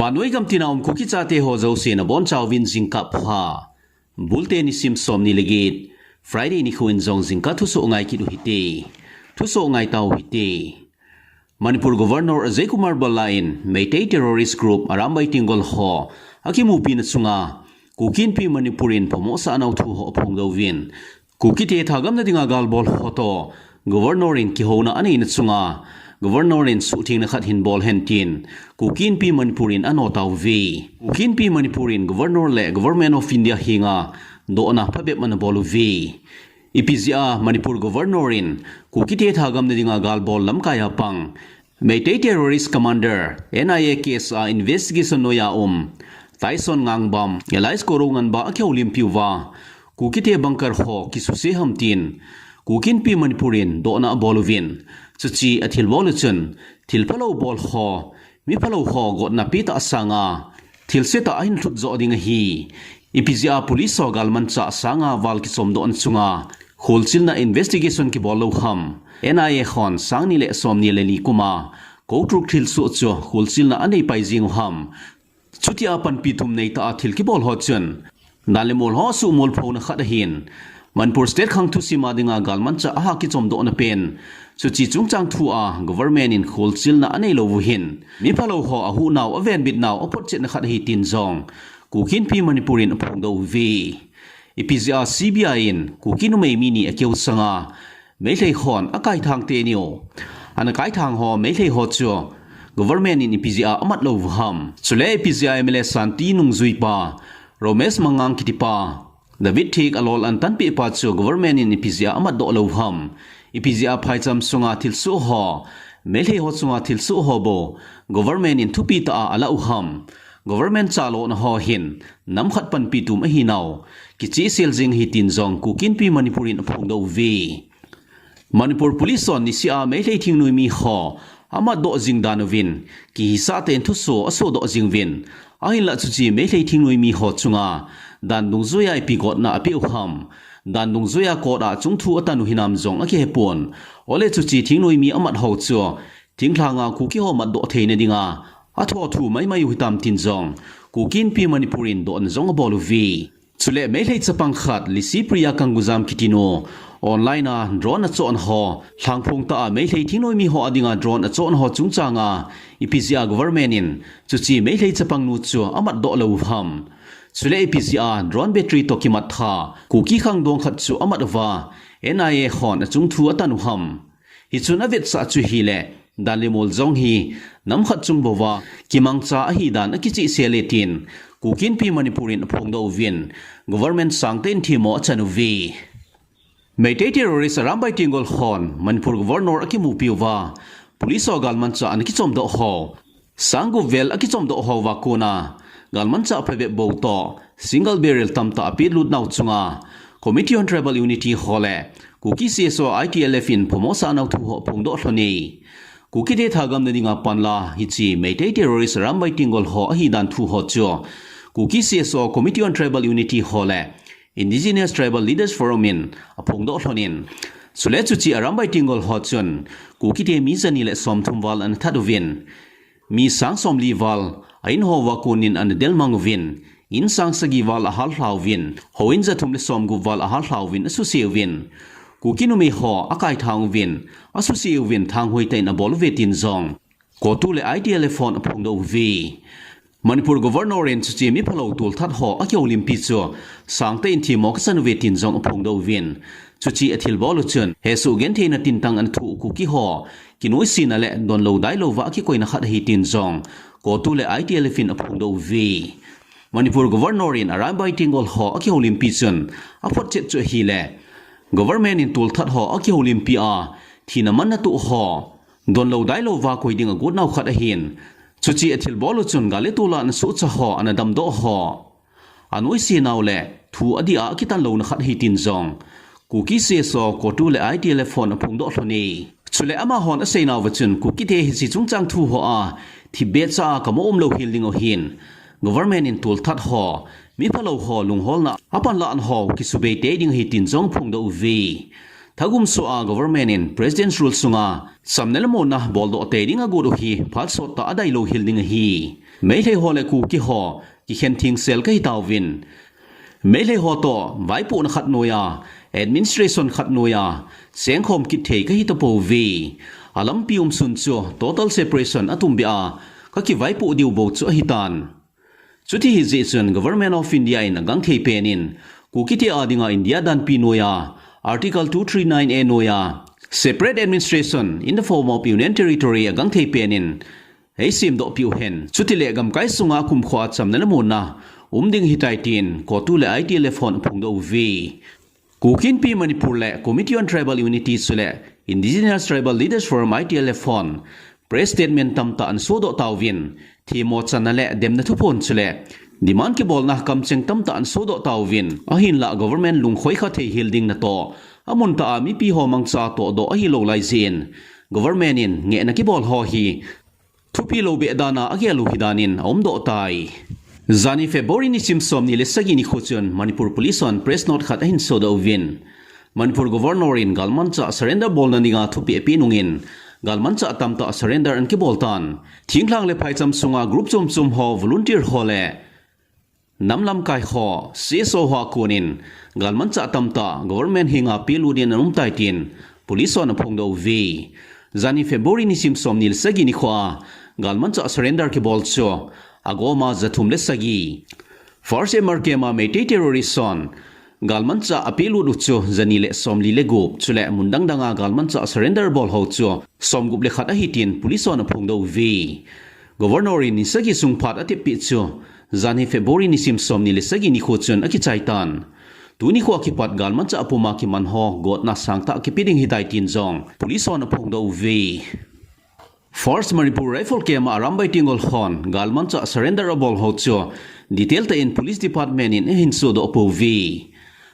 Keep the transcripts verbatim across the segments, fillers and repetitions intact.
Vannoi gamtina um Kuki chate ho jouse nabonchauvin jingkah pha. Bulte nisim somni le get, Friday nikho in jong jingkah thusoh ngai kit u hite. Thusoh ngai tau hite. Manipur Governor Ajay Kumar Bhalla in Meitei terrorist group Arambai Tenggol ho akimupina chunga Kuki Inpi Manipur in phamosah nau thu ho aphongdoh uvin, Kukite thagamna dinga galbol ho toh Governor in kihouna aneina chunga Governor in suhthengna khat hin bol hen tin Kuki Inpi Manipur in anoh tauve. Kuki Inpi Manipur in Governor le Government of India henga dohna phabep ana bol uve. Ipi jeh a Manipur Governor in Kukite thagamna dinga galbol lamkai a pang Meitei Terrorist Commander, N I A case a investigation noiya um Tyson Ngangbam, alias Korounganba akihoulimpi uva, Kukite bunker ho kisuse ham tin Kuki Inpi Manipur in dohna abol uvin, chuche athilbol u chun thil phalou bol ho, mi phalou ho gotna petah sanga thilse tah ahin lhut joh ding ahi. Ipi jeh a police ho galmanchah sanga val kichomdohna chunga kholchilna investigation kibol lou ham? N I A hon sang ni le somni le li kum a Kotruk thilsoh chu kholchilna anei pai jing u ham? Chutia panpi tum neitah a thil kibol ho chun dan le mol ho suhmolphouna khat ahin, Manipur State khang thusim a dinga galmanchah aha kichomdohna pen, chuche chungchang thu a government in kholchilna anei lou u hin, mi phalou ho ahuh nau, avenbit nau, aphotchetna khat ahi tin jong Kuki Inpi Manipur in aphongdoh uve. Ipi jeh a C B I in Kuki numei mi ni akeu sanga Meitei hon akaithang teni u. Ana kaithang ho Meitei ho chu government in ipi jeh a amat lou u ham? Chule ipi jeh a M L A Shanti Nungjuipa, Romesh Mangang kitipa, David Thiek alol antanpeh pa chu government in ipi jeh a amat doh lou u ham? Ipi jeh a phaicham sunga thilsoh ho, Meitei ho chunga thilsoh ho bou government in thupi tah a ala u ham? Government chalona ho hin nam khat panpi tum ahi nau kichehsel jing ahi tin jong Kuki Inpi Manipur in aphongdoh uve. Manipur Police hon niseh a Meitei thingnoimi ho amatdoh jing dan uvin, kihisah tah in thusoh asohdoh jing uvin, ahinlah chuche Meitei thingnoimi ho chunga dan dungjuiya ipi gotna apeh u ham, dan dungjuiya court a chungthu atan u hinam jong akihepon. Ole chuche thingnoimi amat ho chu thinglhanga Kuki ho matdoh theina dinga athoh thu maimai u hitam tin jong Kuki Inpi Manipur in dohna jong abol uve. Chule Meitei chapang khat, Lisipriya Kangujam kitinu, online a drone achohna ho, lhangphong tah a Meitei thingnoimi ho a dinga drone achohna ho chungchanga ipi jeh a government in chuche Meitei chapangnu chu amatdoh lou u ham? Chule ipi jeh a drone battery toh kimat tha Kuki khangdong khat chu amat uva, N I A hon achungthu atan u ham? Hichun avetsah chu ahile, dan le mol jong hi nam khat chung bouva kimangcha ahi dan akichehsel e tin Kuki Inpi Manipur in aphongdoh uvin, government sangtah in themmo achan uve. Meitei terrorist Arambai Tenggol hon Manipur Governor akimupi uva, police ho galmanchah ana kichomdoh ho sang gup vel akichomdoh ho uva kona galmanchah phabep bou toh single barrel tamtah apetlut nau chunga Committee on Tribal Unity ho le Kuki C S O I T L F in phamosah nau thu ho aphongdoh lhon e. Kukite thagamna dinga panla hiche Meitei terrorist Arambai Tenggol ho ahi dan thu ho chu Kuki C S O Committee on Tribal Unity ho le Indigenous Tribal Leaders Forum in aphongdoh lhon in, chule chuche Arambai Tenggol ho chun Kukite mi jani le somthum val ana that uvin, mi sang somli val a in ho uva konin ana delmang uvin, in sang sagi val ahallha uvin, houin jathum le somgup val ahallha uvin asuse uvin, Kuki numei ho akaithang uvin, asuse uvin thanghoi tah in abol uve tin jong CoTU le I T L F hon aphongdoh uve. Manipur Governor in chuche mi phalou tolthat ho akihoulimpi chu sangtah in themmo kachan uve tin jong aphongdoh uvin, chuche athilbol u chun hesoh gentheina tintang ana thoh u Kuki ho kinoisena le donlou dailou uva akikoina khat ahi tin jong CoTU le I T L F in aphongdoh uve. Manipur Governor in Arambai Tenggol ho akihoulimpi chun aphotchet chu ahile, government in tolthat ho akihoulimpi a thina manna toh ho donlou dailou uva koi ding agot nau khat ahin, chuche athilbol u chun gal le tol a ana sohcha ho, ana damdoh ho anoise nau le thu adih a akitan louna khat ahi tin jong Kuki C S O, CoTU le I T L F hon aphongdoh lhon e. Chule amahon aseinauva chun Kukite hiche chungchang thu ho a thipbeh cha a kamo umlou hel ding u ahin, government in tolthat ho, mi phalou ho lungholna a panlahna ho kisubei tei ding ahi tin jong aphongdoh uve. Thagum soh a government in President's Rule sunga chamna le monna boldoh tei ding agot u hi phat sottah a dailou hel ding ahi. Meitei ho le Kuki ho kikhen thing sel kahi tauvin, Meitei ho toh vaipohna khat noiya, administration khat noiya, chengkhom kit thei kahi tapouve. Alampi umsun chu total separation atum beh a, kakivaipoh diu bou chu ahitan. Chuti hijeh chun Government of India in agangthei pen in, Kuki te a dinga India danpi noiya, Article two three nine A noiya, separate administration in the form of Union Territory agangthei pen in, eisemdoh piu hen. Chutileh gamkai sunga kumkhoa chamna le muonna um ding ahitai tin, CoTU le I T L F hon aphongdoh uve. Kuki Inpi Manipur le Committee on Tribal Unity chule Indigenous Tribal Leaders Forum, I T L F hon press statement tamtah anasodoh tauvin, themmo channa le demna thuphon chule demand kibolna kamcheng tamtah anasodoh tauvin, ahinlah government lungkhoi kha thei hel ding natoh, amun tah a mipi ho mangcha tohdoh ahilou lai jeh in, government in ngehna kibol ho hi thupi lou beh dan a agel u ahi dan in aumdoh tai. Jani February nisim somni le sagi nikho chun Manipur Police hon press note khat ahin sodoh uvin, Manipur Governor in galmanchah surrender bolna dinga thupeh apeh nungin, galmanchah tamtah surrender ana kibol tan. Thinglhang le phaicham sunga group chom chom ho, volunteer ho le nam lamkai ho, C S O ho a konin, galmanchah tamtah government henga pelut in ana um tai tin, police hon aphongdoh uve. Jani February nisim somni le sagi nikhoa galmanchah surrender kibol chu, agoma jathum le sagi. First M R K M a Meitei terrorist hon galmanchah apelut u chu jani le somli le gup, chule mun dang danga galmanchah surrender bol ho chu somgup le khat ahi tin police hon aphongdoh uve. Governor in ni sagi sung phat ateppeh chu, jani February nisim somni le sagi nikho chun akichai tan. Tuni khoa kipat galmanchah apuma kiman ho gotna sangtah kipe ding ahitai tin jong police hon aphongdoh uve. First Manipur Rifle Camp a Arambai Tenggol hon galmanchah surrender abol ho chu detail tah in Police Department in ahin sodoh pouve.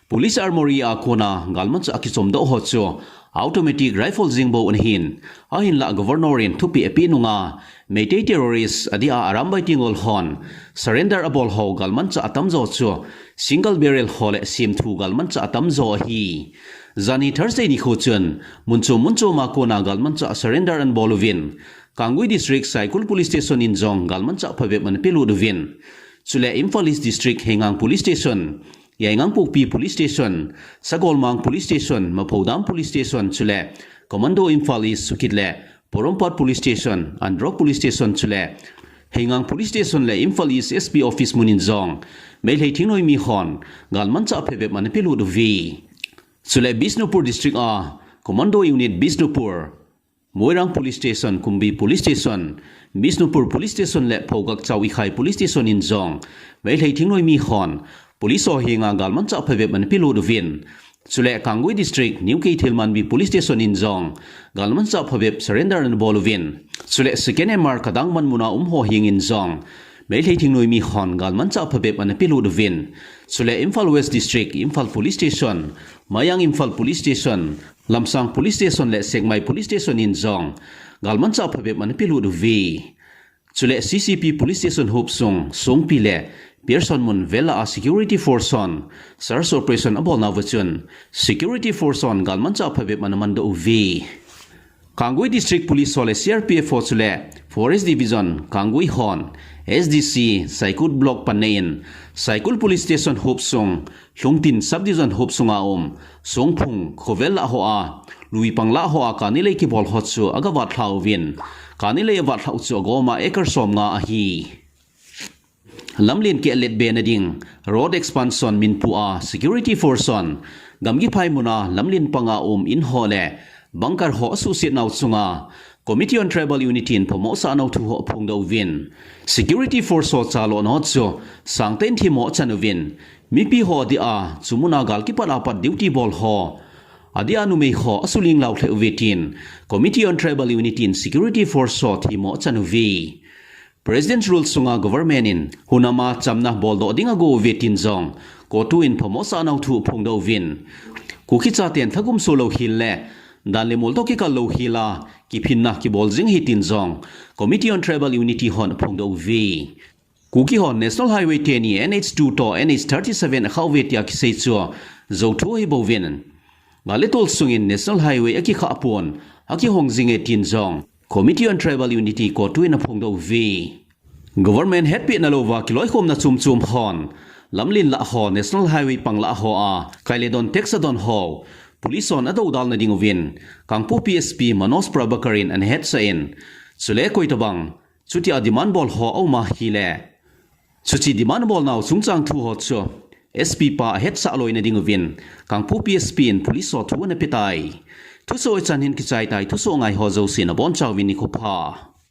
Police Armoury a kona galmanchah akichomdoh ho chu automatic rifle jeng bou ana hin, ahinlah Governor in thupeh apeh nunga Meitei terrorist adia Arambai Tenggol hon surrender abol ho galmanchah atamjo chu single barrel ho le semthu galmanchah atamjo ahi. Jani Thursday nikho chun mun chom mun chom a kona galmanchah surrender ana bol uvin, Kangui District Saikul Police Station in jong galmanchah phabep ana pelut uvin, chule Imphal East District Heingang Police Station, Yaingangpokpi Police Station, Sagolmang Police Station, Maphou Dam Police Station, chule Commando Imphal East, chukit le Porompat Police Station, Andro Police Station, chule Heingang Police Station le Imphal East S P Office mun in jong Meitei thingnoimi hon galmanchah phabep ana pelut uve. Chule Bishnupur District a Commando Unit Bishnupur, Moirang Police Station, Kumbi Police Station, Bishnupur Police Station le Phougakchao Ikhai Police Station in jong Meitei thingnoimi hon police ho henga galmanchah phabep ana pelut uvin, chule Kangui District New Keithelmanbi Police Station in jong galmanchah phabep surrender ana bol uvin, chule second M R Kadangman muna um ho hengin jong Meitei thingnoimi hon galmanchah phabep ana pelut uvin, chule Imphal West District, Imphal Police Station, Mayang Imphal Police Station, Lamsang Police Station le Sekmai Police Station in jong galmanchah phabep ana pelut uve. Chule C C P Police Station hopsung Songpi le Pearsonmun vela a security force hon search operation abolnauva chun security force hon galmanchah phabep ana mandoh uve. Kangui District Police ho le C R P F ho chule Forest Division Kangui hon S D C Saikul Block panna in Saikul Police Station hopsung Lhungtin Subdivision hopsunga um Songphung khovel lah hoa, luipang lah hoa kani lei kibol ho chu agavatlha uvin, kani lei avatlhah u chu agoma acre somnga ahi. Lamlen kialet bena ding, road expansion minpua security force hon gamgi phai muna lamlen panga um in ho le bunker ho asuhset nau chunga Committee on Tribal Unity in phamosahnau thu ho aphongdoh uvin, security force ho chalona ho chu sangtah in themmo achan uvin, mipi ho adia chumuna gal kipat apat duty bol ho, adia numei ho asuling lau lheh uve tin Committee on Tribal Unity in security force ho themmo achan uve. President's Rule sunga government in hunama chamna boldoh ding ago uve tin jong CoTU in phamosahnau thu aphongdoh uvin, Kuki chaten lhagum so louhel le dan le mol toh kikal louhel a kiphinna kibol jing ahi tin jong Committee on Tribal Unity hon aphongdoh uve. Kuki hon National Highway teni N H two toh N H thirty-seven akhah uve tia kisei chu jouthu ahi bouvin, gal le tol sungin National Highway akikhah pon, akihong jinge tin jong Committee on Tribal Unity CoTU in aphongdoh uve. Government hetpehna louva kiloikhomna chomchom hon lamlen lah ho, National Highway pang lah hoa kai le don tax adon ho police hon adoudal na ding uvin Kangpokpi S P Manoj Prabhakar in ana hetsah in, chule koitabang chutia demand bol ho aum ahile, chuche demand bolnau chungchang thu ho chu S P pa ahetsah loina ding uvin Kangpokpi S P in police ho thu ana petai. Thusoh hichan hin kichai tai, thusoh ngai ho jouse nabonchauvin nikho pha.